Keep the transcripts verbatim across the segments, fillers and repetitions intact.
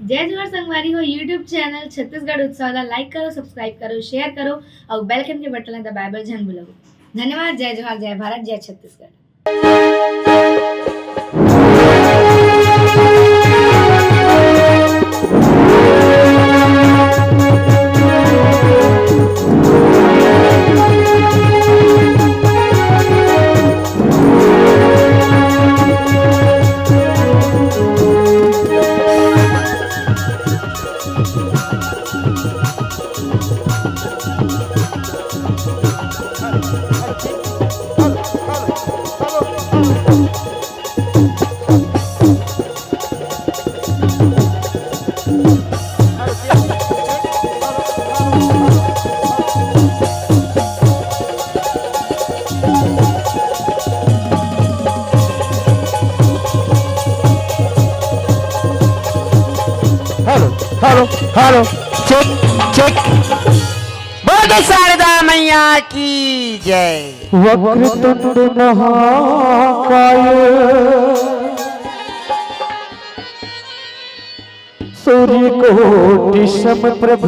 जय जोहार संगवारी हो, YouTube चैनल छत्तीसगढ़ उत्सव ला like करो, subscribe करो, share करो अउ bell icon के बटन ला दबाए बर झन भूलव। धन्यवाद। जय जोहार, जय भारत, जय Chhattisgarh. Hello, hello, hello, check, check। बोल दे शारदा मैया की जय। वक्रतुंड महाकाय, सूर्यकोटि समप्रभ,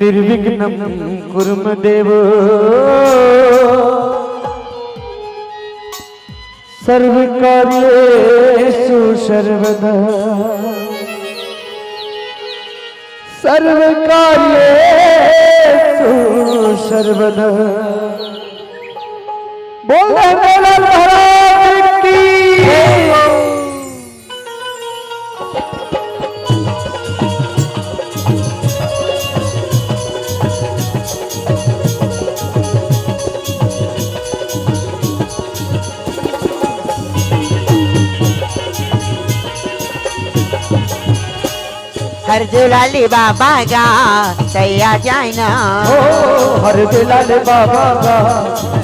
निर्विघ्नं कुरु मे देव। सर्वकार्येषु सर्वदा, सर्वकार्येषु सर्वदा। बोल दे हरदेव लाल महाराज की। हरदेव लाल बाबा गा, तैं आ जाना। ओ, हरदेव लाल बाबा गा,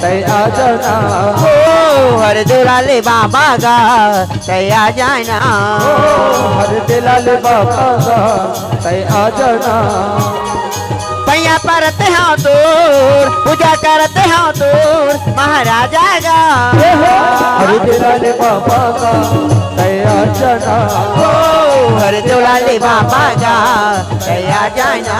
तैं आ जाना। ओ, हरदेव लाल बाबा गा, तैं आ जाना। ओ, हरदेव लाल बाबा गा, तैं आ जाना। पैया परत हंव तोर, पूजा करत हंव तोर, महाराजा गा। हरदेव लाल बाबा गा, तैं आ जाना। ओ, हरदेव लाल बाबा गा, तैं आ जाना।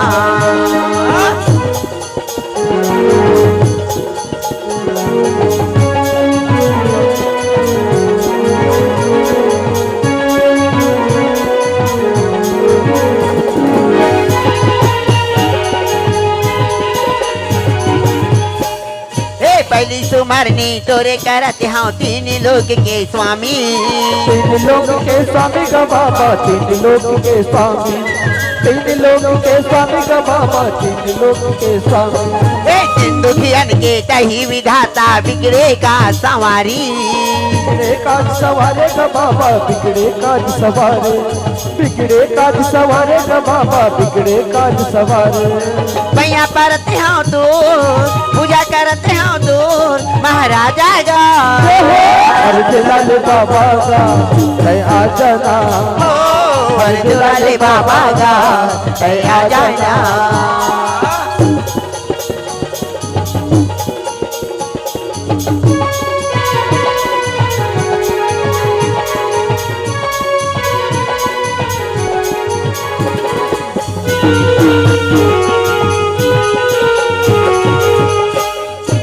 ए, पहिली सुमरनी तोरे करत हंव तीन लोक के स्वामी। तीन लोक के स्वामी गा बाबा, तीन लोक के स्वामी। तीन लोक के स्वामी गा बाबा, तीन लोक के स्वामी। ए, तीन दुखियन के तहीं विधाता, बिगड़े काज संवारे। बिगड़े काज संवारे गा बाबा, बिगड़े काज संवारे। बिगड़े काज संवारे गा बाबा, बिगड़े काज संवारे। पैया परत हंव तोर, पूजा करत हंव तोर, महाराजा गा। हरदेव लाल बाबा गा, तैं आ जाना। ओ, हरदेव लाल बाबा गा, तैं आ जाना।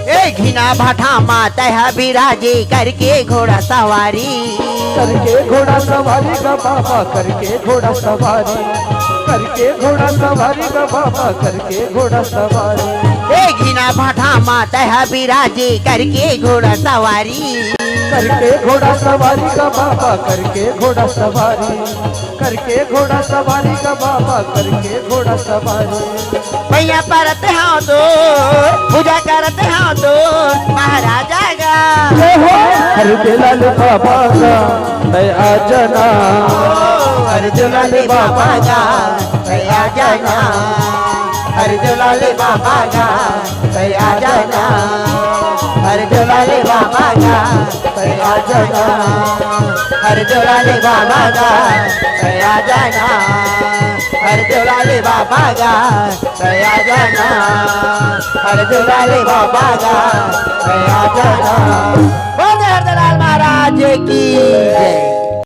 ए घिना भाठा मा तैं हा बिराजे करके घोड़ा सवारी। करके घोड़ा सवारी गा बाबा, करके घोड़ा सवारी। करके घोड़ा सवारी गा बाबा, करके घोड़ा सवारी। ए घिना भाठा मा तैं हा बिराजे करके घोड़ा सवारी। करके घोड़ा सवारी गा बाबा, करके घोड़ा सवारी। करके घोड़ा सवारी गा बाबा, करके घोड़ा सवारी। पैया परत हंव तोर, पूजा करत हंव तोर, महाराजा गा। जय हो। हरदेव लाल बाबा गा, तैं आ जाना। हरदेव लाल बाबा गा, तैं आ जाना। हरदेव लाल बाबा गा, तैं आ जाना। हरदेव लाल बाबा गा, तैं आ जाना। हरदेव लाल बाबा गा, तैं आ जाना। हरदेव लाल बाबा गा, तैं आ जाना। हरदेव लाल बाबा गा, तैं आ जाना। बोल दे हरदेव लाल महाराज की